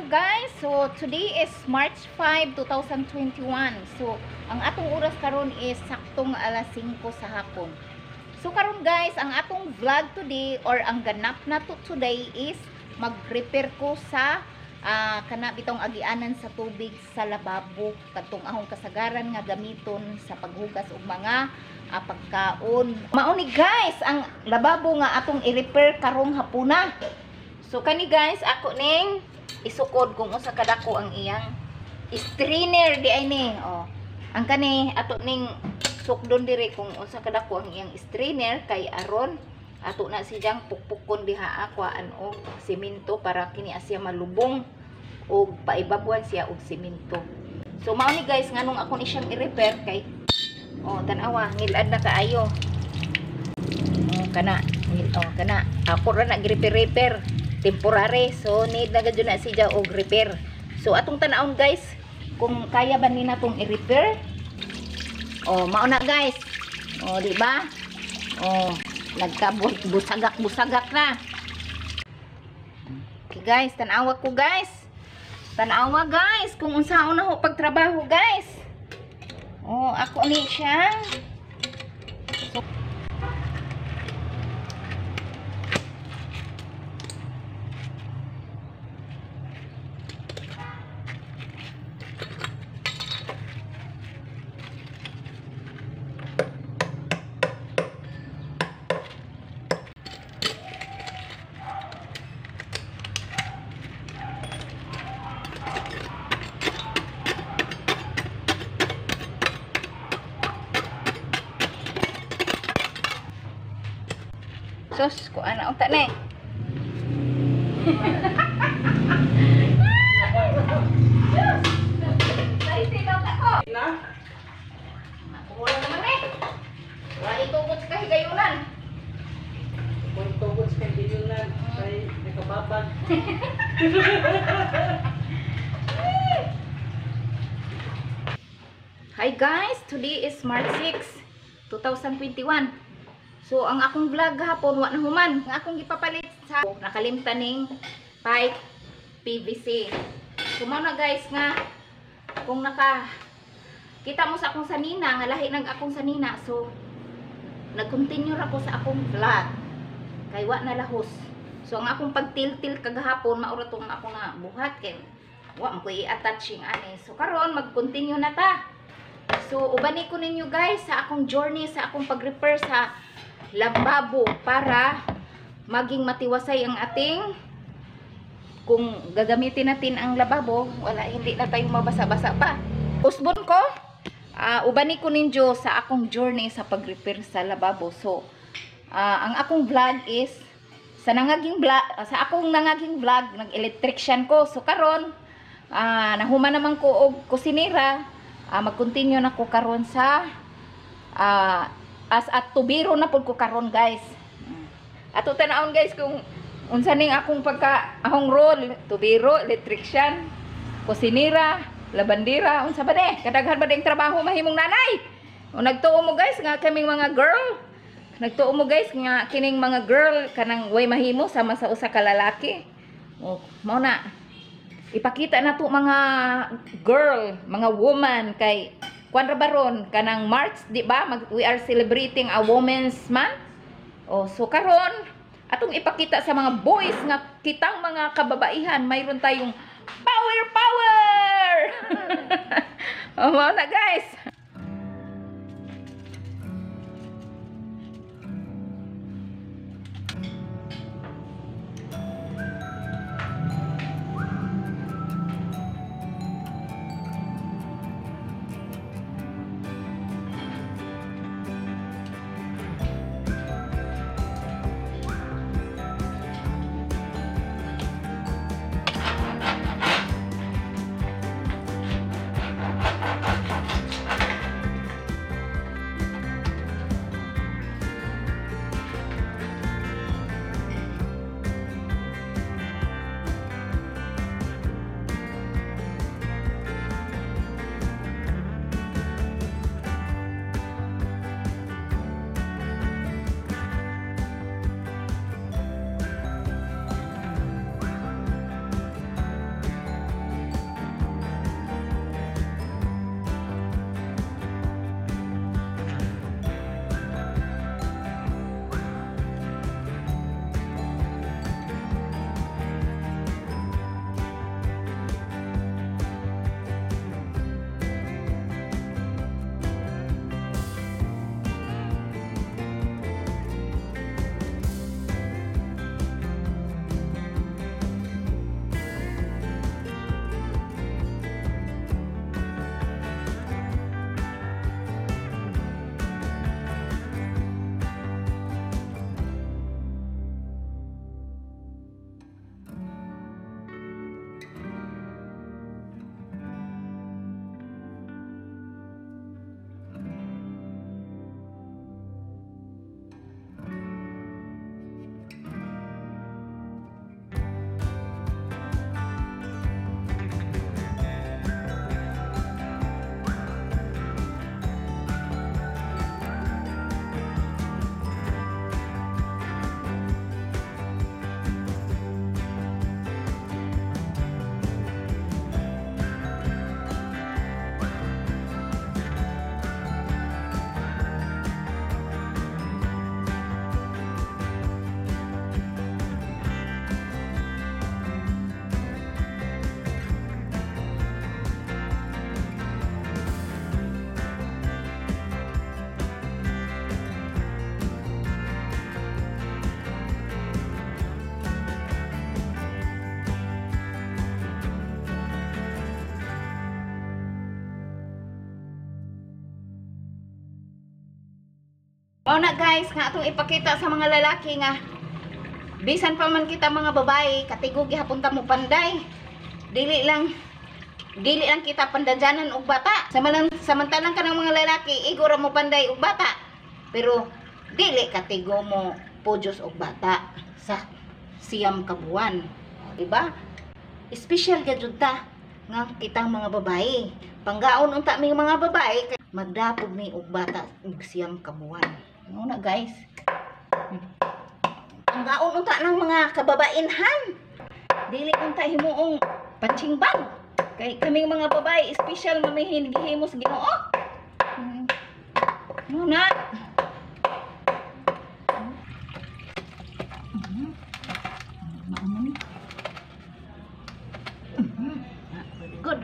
Guys. So today is March 5, 2021. So ang atong oras karon is saktong alas 5 sa hapon. So karon guys, ang atong vlog today or ang ganap na to today is mag-repair ko sa kana bitong agianan sa tubig sa lababo, kadtong ahong kasagaran nga gamiton sa paghugas og mga pagkaon. Mao ni guys ang lababo nga atong i-repair karong hapuna. So kani guys, ako ning isukod kung unsa kadako ang iyang strainer di ay ni. Oh. Ang kani ato ning sukdon diri kung unsa kadako ang iyang strainer kay aron ato na siyang pukpukon diha akuan og semento para kini siya malubong og paibabuan siya og semento. So mao ni guys, nganong ako ni siyang i-repair kay oh, tan-awa, ngilad na kaayo. Oh, kana, oh, kana. Ako ra na repair temporary. So need na gud na siya og repair. So atong tan-awon guys kung kaya ba ni natong i-repair. Oh, mao na guys. Oh, di ba? Oh, nagkabusagak-busagak na. Okay guys, tan-awa ko guys. Tan-awa guys kung unsaon na ho pagtrabaho guys. Oh, ako ni siya. So, sus, kuan na unta ni. Na? Wala naman eh. Wala itugod sa kahigayunan. Kung tugod sa kahigayunan, kay nakababag. Hi guys, today is March 6, 2021. So ang akong vlog gahapon wa na human. Ang akong gipapalit sa nakalimtan ning pipe PVC. So mao na guys nga kung naka kita mo sa akong sanina nga lahi nag akong sanina, so nag-continue ra ko sa akong vlog kay wa na lahos. So ang akong pagtiltil kagahapon mao ra tong ako nga buhat kay wa man ko i-attach yung ani. So karon mag-continue na ta. So ubani ko ninyo guys sa akong journey sa akong pag-repair sa lababo para maging matiwasay ang ating kung gagamitin natin ang lababo, wala, hindi na tayo mabasa-basa pa. Usbon ko, ubani ko ninyo sa akong journey sa pag-repair sa lababo. So, ang akong vlog is sa nangaging vlog, sa akong nangaging vlog, nag-electrician ko. So karon, nahuman naman ko og kusinera, mag-continue na ko karon sa as at tubiro na pud ko karon guys. Ato tan-awon guys kung unsa ning akong pagka ahong role, tubiro, electrician, kusinera, labandera, unsa ba de? Kadaghan ba ding trabaho mahimong nanay? O nagtuo mo guys nga kaming mga girl, nagtuo mo guys nga kining mga girl kanang way mahimo sama sa usa ka lalaki. O mao na. Ipakita na to mga girl, mga woman kay kwan ra baron kanang March, di ba? We are celebrating a Women's Month. O so karon atong ipakita sa mga boys nga kitang mga kababaihan mayroon tayong power power. O mao na guys. Mao na guys, nga atong ipakita sa mga lalaki nga bisan pa man kita mga babae, katigo gihapon ta mo panday. Dili lang kita pandadyanan og bata. Samantalang kanang mga lalaki, igo ra mo panday og bata. Pero dili katigo mo pudyos og bata sa 9 ka buwan. Diba? Special ka jud ta nga kitang mga babae. Panggaon unta mi mga babae kay magdapog ni og bata og 9 ka buwan. Ano na guys? Panggaon unta ng mga kababainhan. Dili unta himuong punching bag. Kay kaming mga babae, special mamihin gihimo sa Ginoo. Ano na? Maano ni? Very good.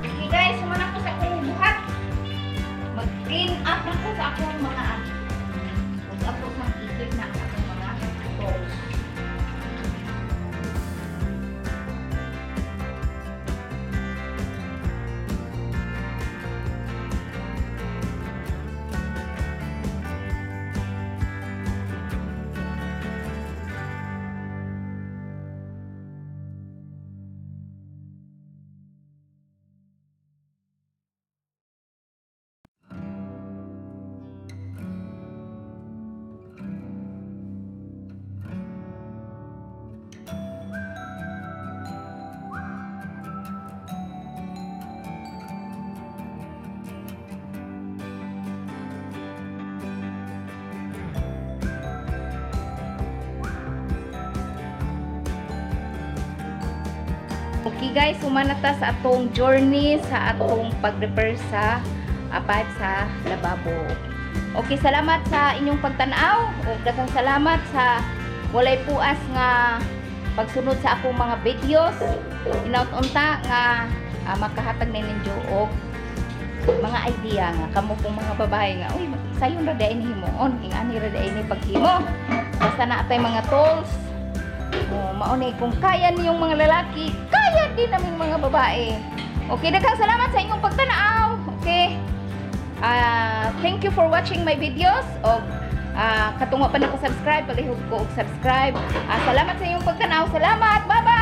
Okay guys, sumana ko sa akong buhat. Mag-clean up na ko sa akong mga ug ako sa ikip na ang akong mga tools. Okay guys, sumana ta sa atong journey sa atong pag-repair sa pipe sa lababo. Okay, salamat sa inyong pagtan-aw ug daghang salamat sa walay puas nga pagsunod sa akong mga videos. Hinaut unta nga makahatag ni ninyo og mga idea nga kamo pong mga babae nga uy sayon ra diay ni himuon, ingani ra diay ni paghimo. Basta na atay mga tools. Oh, mao ni kung kaya niyong mga lalaki, kaya din naming mga babae. Okay, daghang salamat sa inyong pagtanaw. Okay. Thank you for watching my videos. Og katong wa pa naka-subscribe, palihog ko og subscribe. Salamat sa inyong pagtanaw. Salamat. Bye.